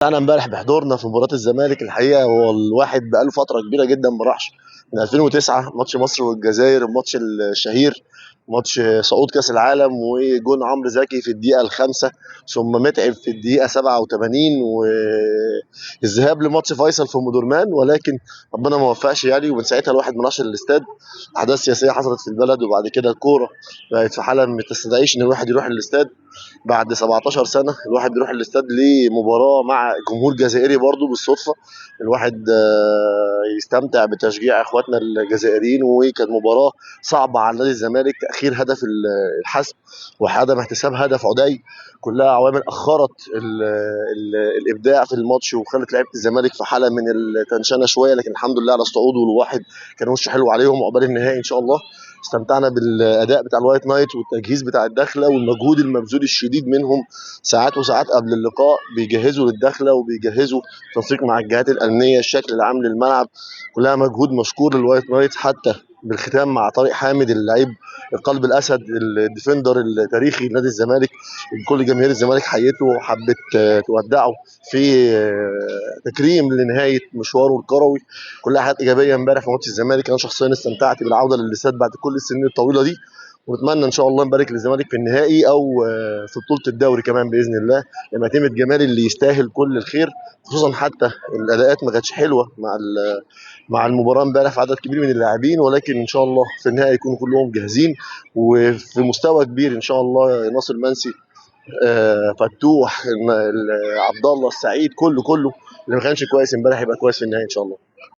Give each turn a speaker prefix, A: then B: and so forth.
A: انا امبارح بحضورنا في مباراة الزمالك. الحقيقة هو الواحد بقاله فترة كبيرة جدا ما راحش من 2009 ماتش مصر والجزائر، الماتش الشهير، ماتش صعود كاس العالم وجون عمرو زكي في الدقيقة 5، ثم متعب في الدقيقة 87، والذهاب لماتش فيصل في مدرمان، ولكن ربنا ما وفقش يعني. ومن ساعتها الواحد ما راحش الاستاد. احداث سياسية حصلت في البلد، وبعد كده الكورة بقت في حاله ما تستدعيش ان الواحد يروح الاستاد. بعد 17 سنة الواحد بيروح الاستاد لمباراة مع جمهور جزائري برضو بالصدفة، الواحد يستمتع بتشجيع اخواتنا الجزائريين. وكانت مباراة صعبة على نادي الزمالك، تاخير هدف الحسم وعدم احتساب هدف عدي، كلها عوامل اخرت ال ال الابداع في الماتش وخلت لعيبة الزمالك في حاله من التنشنه شوية. لكن الحمد لله على الصعود، والواحد كان وشه حلو عليهم وعقبال النهائي ان شاء الله. استمتعنا بالاداء بتاع ال White Knight والتجهيز بتاع الدخلة والمجهود المبذول الشديد منهم ساعات وساعات قبل اللقاء، بيجهزوا للدخله وبيجهزوا تنسيق مع الجهات الامنية، الشكل العام للملعب، كلها مجهود مشكور لل White Knight. حتى بالختام مع طارق حامد اللعيب القلب الاسد، ال defender التاريخي لنادي الزمالك، كل جماهير الزمالك حيته وحبت تودعه في تكريم لنهاية مشواره الكروي. كلها حاجات ايجابية امبارح في ماتش الزمالك. انا شخصيا استمتعت بالعودة للاستاد بعد كل السنين الطويلة دي، ونتمنى ان شاء الله نبارك للزمالك في النهائي او في بطوله الدوري كمان باذن الله، لمعتمد جمال اللي يستاهل كل الخير، خصوصا حتى الاداءات ما كانتش حلوة مع المباراة امبارح في عدد كبير من اللاعبين، ولكن ان شاء الله في النهائي يكونوا كلهم جاهزين وفي مستوى كبير ان شاء الله. ناصر منسي، فتوح، عبد الله السعيد، كله اللي ما كانش كويس امبارح يبقى كويس في النهائي ان شاء الله.